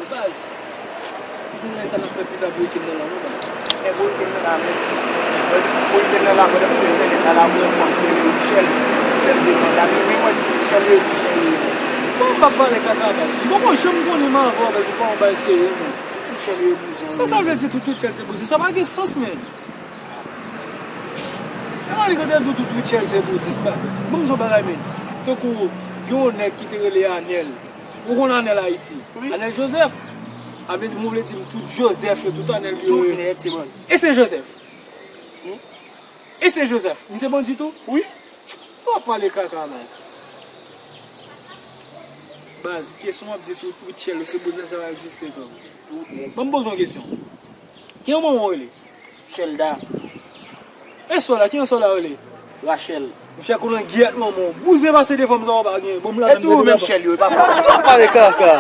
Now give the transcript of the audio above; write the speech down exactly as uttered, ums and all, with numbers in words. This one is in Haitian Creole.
Baz, di m sa n ap fè pita pou weekend nan la non, baz. Men pou weekend nan la, men pou weekend nan la, pandan m sou entènèt la, la, mwen fanm ki rele Richelle, fè m demande la, men mwen di Richelle yo, Richelle yo. Bon, m p ap pale kaka, baz. M poko janm konnen m avè w, baz, ou pa yon bagay serye, men. Richelle yo bouzen. Sa, sa vle di tout Richelle se bouzen? Sa pa gen sans, men. Eman li kote l di tout Richelle se bouzen, se pa. Bon, m di yon bagay, men. Tankou, gen yon nèg ki te rele Anèl. Ou konn Anèl Ayiti? Wi. Anèl Joseph. A vle di, mwen vle di m tout Joseph yo, tout Anèl yo. Tout nèt se bandi. E se Joseph. Hmm? E se Joseph. Misye bandi tou? Wi. Ou ap pale kaka, baz. Baz, kesyon w ap di tout Richelle yo se bouzen, sa pa egziste, tou. Tout nèt. Ban m poze yon kesyon. Ki yon manman w rele? Chelda. E sè w la, ki yon sè w la rele? Rachel. Monchè, kolangyèt manman w. Bouzen pase de fanm sa w pa gen. Bon, m la. E tou menm Chèl yo, e pa fanm. Pale kaka.